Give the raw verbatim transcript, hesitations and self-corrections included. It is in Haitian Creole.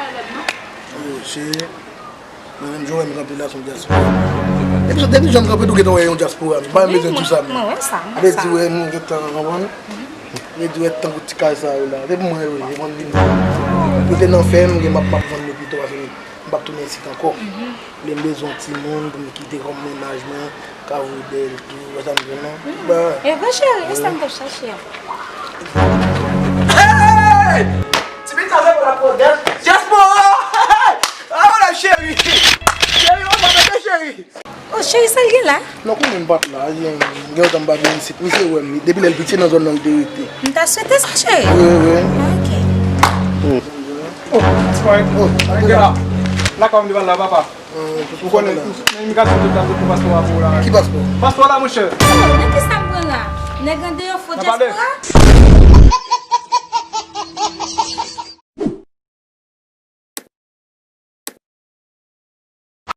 Yo, se mwen menm, jan w wè m kanpe la, se yon dyaspora. Epi, depi jan m kanpe, tou gentan wè yon dyaspora. M pa bezwen di sa, men. Mwen wè sa, mwen wè sa. Vle di, wè, nou gentan, konprann? Vle di, wè, tankou ti kay sa yo la. Depi mwen, yo, yo konn vin. Yo te nan fè m, gen m ap, m ap vann yo pito, paske m p ap tounen isit ankò. Lè m bezwen yon timoun pou m kite kòm mennaj mwen, ka voye dèyè l tou, wè sa m di w lan. Ba. Evan cheri, e sa m t ap chache a. Hey! Ti pita se pou la pwodèt. Dyaspora! Hey! Ah, wala cheri! Cheri, wè sa mete cheri! Oh, cheri, sa l gen la? Non, konnen m pa t la, gen, gen lontan m pa vin isit. Misye wè m, depi lè l piti nan zòn nan l te rete. M ta swete sa, cheri. Wi, wi. Ok. Oh, ti pwen. Oh, gen la. La kòm li pa la, papa. Ou konnen, imigrasyon tout la, tout pou paspò a pou la. Ki paspò? Paspò la, monchè. Oh, nan ki sa m pran la? Nèg andeyò fo dyaspora?